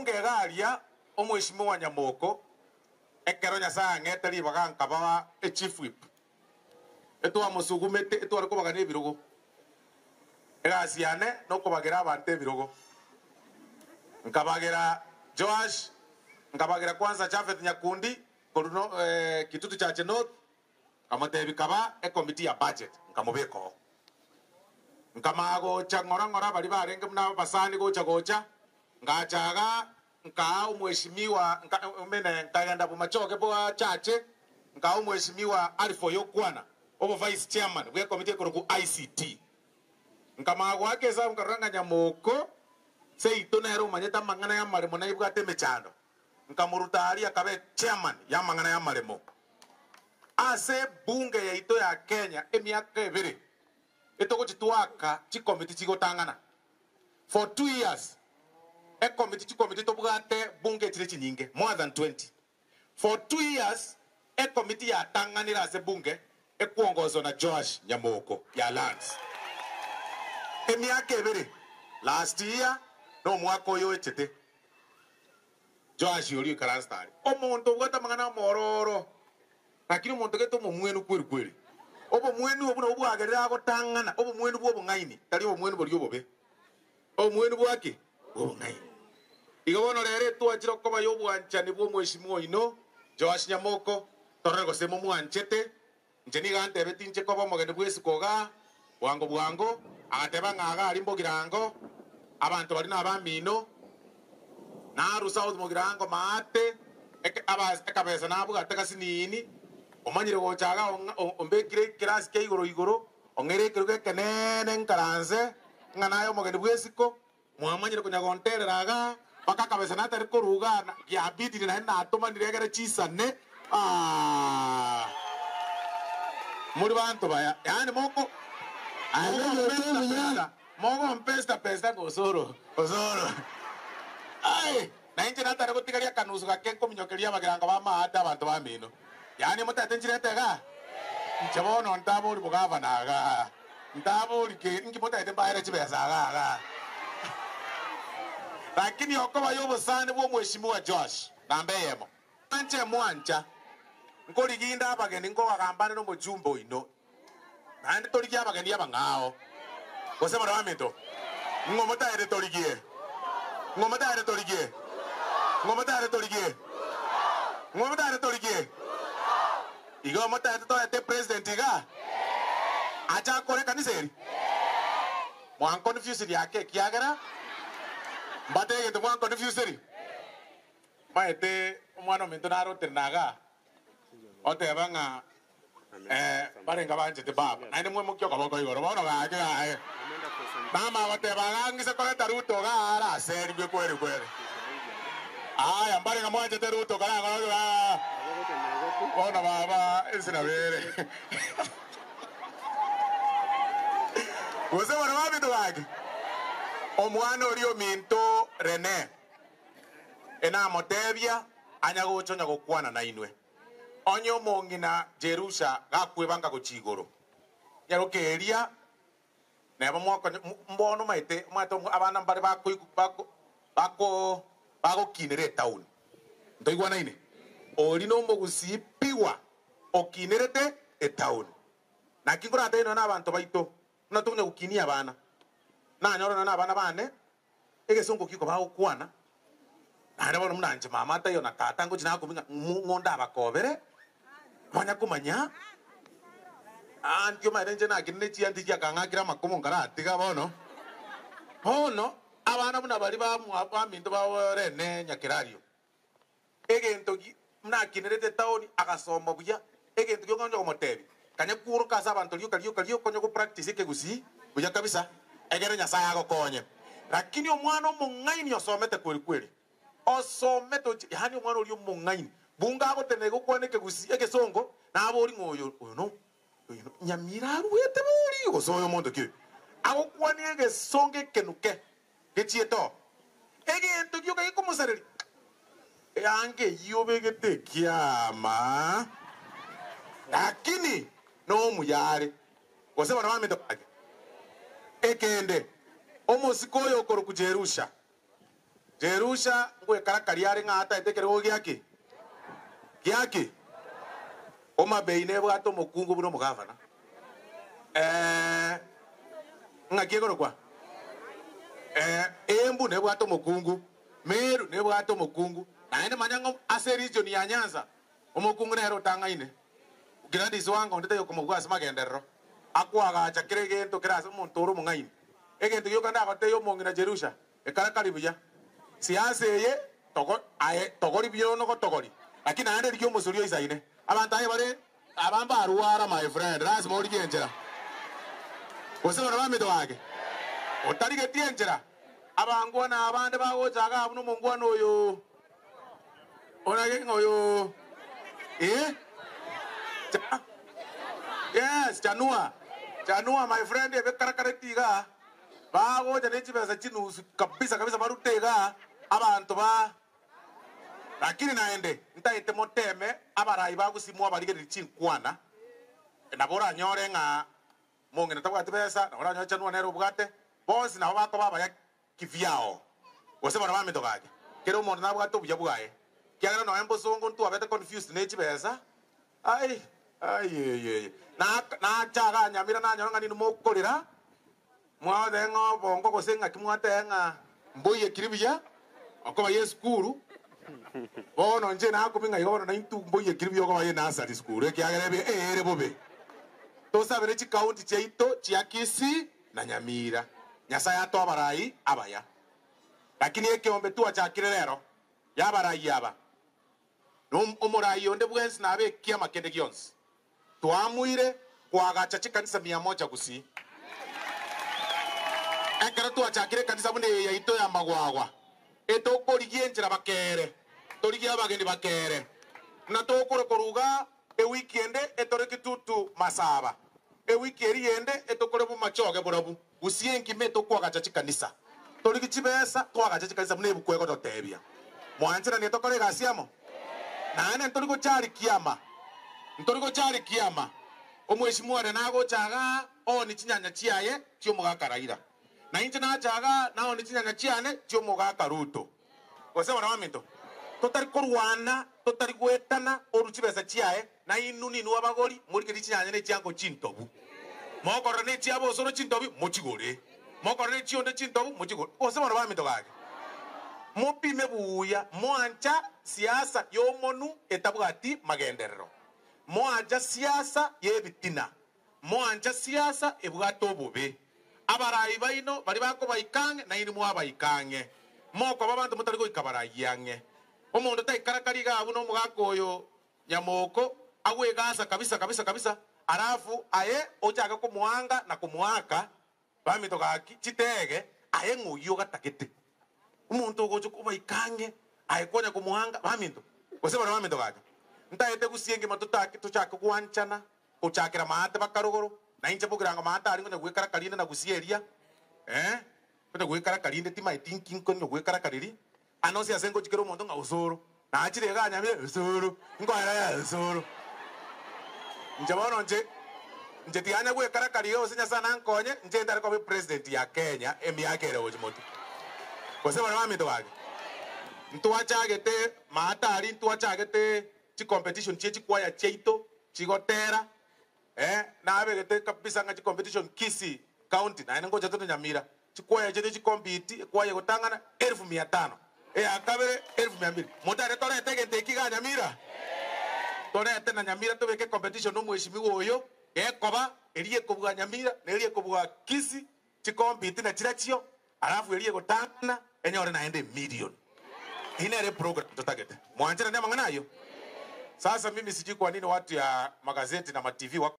Ebunge iga aria omweshimiwa Nyamoko ekero Nyasae ang'ete ribaga nkaba echief whip, etwamosugumete etware kobagana ebirogo. Egasi yane nokobagera abanto ebirogo. Nkabagera Joash, nkabagera kwanza Japhet Nyakundi korwa no Kitutu Chache North, Nkamotebia, Kaba ekomiti ya budget, nkamobeka oo. Nkamanya gocha ng'ora ng'ora baria barenge buna abasani gocha gocha, ngacha iga nkaa omweshimiwa nka mene nkagenda bomachoge bwa chache, nkaa omweshimiwa Alpha Oyokwana obo vice chairman bwe ekomiti ekorokwa ICT. Nkamanya goaka esabu nkarora ng'a Nyamoko seito nere omanyete amang'ana y'amaremo naibwate emechando. Nkamoruta aria akaba echairman y'amang'ana y'amaremo ase ebunge yaito ya Kenya emiaka ebere etogochi twaka chikomiti chigotang'ana for 2 years ekomiti chikomiti tobwate bunge echire chinyinge more than 20 for 2 years ekomiti yatang'anire ase bunge ekuongozwa na Joash Nyamoko ya Lands emiaka ebere last year na omwaka oyo oechete Joash oria oikaransete aria, omonto obwate amang'ana amororo, lakini omonto gete omomwenu kweri kweri. Obomwenu obwo nabwo bwagerire agotang'ana, obomwenu bw'obong'aini, tari obomwenu boria obobe. Obomwenu bwa ki? Bw'obong'aini. Igo bono rero etwachire okoba y'obwanchani bw'omweshimiwa oino, Joash Nyamoko, torore gose momwanchete. Inche nigo antebetie inche koba omogeni bw'esiko igaa, bwango bwango, agateba ng'a iga aria Mbogirango, abanto baria nabamino, Naru South Mogirango maate, eke abas ekabesa nabwate gasinini, omanyire gocha iga ong'a ombekire ekerasi kia igoro igoro, ong'eire ekerogo ekeneene nkaranse, ng'a naye omogeni bw'esiko, Mwamanyire konya gonterera igaa, mpaka akabesa natari koruga na giabidire naende natomanire egere chisane. Aah! Muri banto baya, yaani moko mogompesta pesta, mogompesta pesta ng'a osoro, osoro. Ai! Na inche natare gotigaria akanusu gake nkominyokeria abagirango b'amaate abanto bamino. Yaani motete nchirete igaa? Inche bono ntabori bogavana igaa. Ntabori ki, inki motagete mbaere chibesa iga iga? Lakini okoba y'obosani bw'omweshimiwa Joash, namba eyemo. Anche mwancha, nkorigia inde abageni nkogagambane nomochumba oino, naende torigie abageni abang'ao. Gose more baminto, ng'o motagete torigie? Ng'o motagete torigie? Ng'o motagete torigie? Ng'o motagete torigie? Igo motagete toete president iga? Ache akore ekanisa eri? Mwanconfusiri ake ekiagera mbate egento mwanconfusiri. Maete omwana ominto narotere nagaa oteba ng'a eh, barenga banchete baba naende mwemokia okoboko igoro bono gaki gaye. Mama agoteba iga ng'ise koreta Ruto igaa araserigwe kweri kweri. Aya mbarenga mwanchete Ruto karang'ora igaa bono baba ense nabo ere. Gose bono baminto gaki, omwana oria ominto Rene enamotebia anya gocha onya gokwana nainwe. Onye omong'ina Jerusha gakwebanga gochia igoro, nyaroke eria neba mwakonya mbono omaete omanyete abana mbare bakoigwa bako bako bagokinera etaoni. Ntoigwanaine? Oria nomogusii pigwa okinerete etaoni. Naki nkoratebie nonya nabanto baito, buna tokonya gokinia abana. Nanyora nonya nabana bane, egesongo ki kobagokwana, naende bono buna inche mama taiyo na tata ngochia nakomi ng'a ng'o ndabakobere, banya komanya, aunty omanyete inche nakinire chiaunty chiakang'akire amakomo nkaratiga bono. Bono, abana buna baria bamwa baminto baorene nyakerario. Egento gi, buna akinerete etaoni, agasoma buya, egento gionsi onye komotebia, kanya kworoka ase abanto rioka rioka rioka onye gopractice ekegusii buya kabisa, egere Nyasaye agokonye. Lakini omwana omong'aini osomete kweri kweri, osomete ochi yaani omwana oria omong'aini, bunga agotenena gokwana ekegusii egesongo, nabori ng'a oyo oyo no oyo no nyamira arwete bori gose oyo omonto ki oyo? Agokwania egesongo ekenuke. Gechiete oo. Egento gioka gekomosareria, eanga eyio obegete ekiama, lakini nomuya are, gose bono baminto bake. Ekende, omosike oyo okorokwa Jerusha. Jerusha ngwekarakaria are ng'a ataete ekerogo giaki? Giaki? Homa Bay nebwate omokungu buna omogavana. Eh, ng'aki ekorokwa? Eh, Embu nebwate omokungu, Meru nebwate omokungu, naende manya ng'a ase region ya Nyanza, omokungu nere otang'aine. Gladys Wanga onde taiyo okomobua ase magenderero, akoagacha kera egento kere ase omonto ore omong'aini. Egento gioka ndagotebie omong'ina Jerusha, Ekarakari buya. Siasa eye togo aye togori buya ono gotogori lakini naende rigia omosori oisaine. Abanto aye bare aba mbarwara my friend lasima origie enchera. Gose bono bamito bake otarigeti enchera abangwana abande bagocha igaa buna omongwana oyo orage ng'a oyo eh cha yes chanua chanua my friend ebekarakareti igaa. Bagocha ne chibesa chinusu kabisa kabisa barute igaa abanto ba. Lakini naende ntaete moteme abarai ba gusii mwabarigererie chinkwana, nabo oranyore ng'a mong'ina tabwati besa, nabo oranyore chanua nere obwate, bonsi nabo bakoba abaya kivyao, gose bono baminto gaki. Kera omonto nabwate obuya bwaye, kiagera nonya mbosongo ntwabete confused ne chibesa, ai ayeyeye na nacha igaa nyamira nanyora ng'a ninwe mokorera. Mwateba ng'a obongo gose ng'aki mwateba ng'a mboiyekire buya okoba y'esukuru, bono inche nakumia ng'a igo bono naintwe mboiyekire buya okoba y'enasari sukuru ekiagera ebe ere bobe. Tosabere chikaunti chiaito chia Kisii na Nyamira, Nyasaye atoe abarai abaya. Lakini ekeombe twachakire rero y'abarai aba, na omorai onde bwensi nabe ekiama kende gionsi. Twaamuire koagacha chikanisa mia moja gusii. Ekero twachakire ekanisa buna eye yaito ya magwagwa, etokorigia enchera bakere, torigie abageni bakere. Buna tokore koruga ewiki ende etore kitutu masaba, ewiki eria ende etokore bomachoge borabu, gusii enkima etokoagacha chikanisa. Torigie chibesa toagache chikanisa buna ebuku egototebia. Mwancheranie tokore egasi amo? Naende ntori gocharikia ama, ntori gocharikia ama. Omweshimiwa oria nagocha igaa ooni chinyanya chiaye chi'omogaka Raila, na inche nacha igaa naoni chinyanya chiane chi'omogaka Ruto. Gose bono baminto, totari korwana, totari goetana orue chibesa chiaye, na inwe ninwe abagori, morigererie chinyanya ne chiango chintobu. Mokorora ne chiabosoro chintobi, mochigore. Mokorora ne chionde chintobu, mochigore. Gose bono baminto gaki, mopime buya, mwancha siasa y'omonu etabwati magenderero, mwancha siasa y'ebitina, Mwancha siasa ebwate obobe. Abarai baino baria bakobaika ang'e, nainwe mwabaika ang'e. Mokoba abanto motari goika barai ang'e. Omonto taikarakari iga buna omogaka oyo nyamoko agwegasa kabisa kabisa kabisa, alafu aye ochake komoanga na komoaka Baminto gaki chitege, aye ng'a oyio ogatagete omonto ogocha kobaika ang'e, aye konya komoanga. Baminto, gose baria baminto gaki, ntaete gusia engima totake tochake gwanchana, gochakera maate baka rogoro, na inche bogirango maate aria nkonya gwekara karinde na gusia eria, eh, nkonya gwekara karinde timaeti nki nkonya gwekara riria, ande onsi ase ngochikera omonto ng'a osoro, nachire iga anyamire osoro, nkoera ya osoro. Inche bono inche, inche tianya gwekara iga gose Nyasae nankonye, inche ntare koba epresident ya Kenya emiaka ere gochia motwe. Gose baria baminto gaki, ntwachagete maate aria ntwachagete chicompetition chie chikwaya chiaito chigotera, Eh, nabegete kabisa ng'a chicompetition Kisii county naende ngocha tore Nyamira, chikwaya chiaito chicompete, ekwaya egotang'ana elfu mia tano, eya kabere elfu mia mbili. Motare torete egento eki igaa Nyamira? Torete na Nyamira tobeke ecompetition na omweshimiwa oyo, gekoba eria ekobua Nyamira na eria ekobua Kisii, chicompete na chirachio, alafu eria egotang'ana enyore naende emillion. Eyio nere eprogram totagete. Mwancheranie amang'ana ayio? Sasa mimi sijui kwa nini watu ya magazeti na ma TV wako.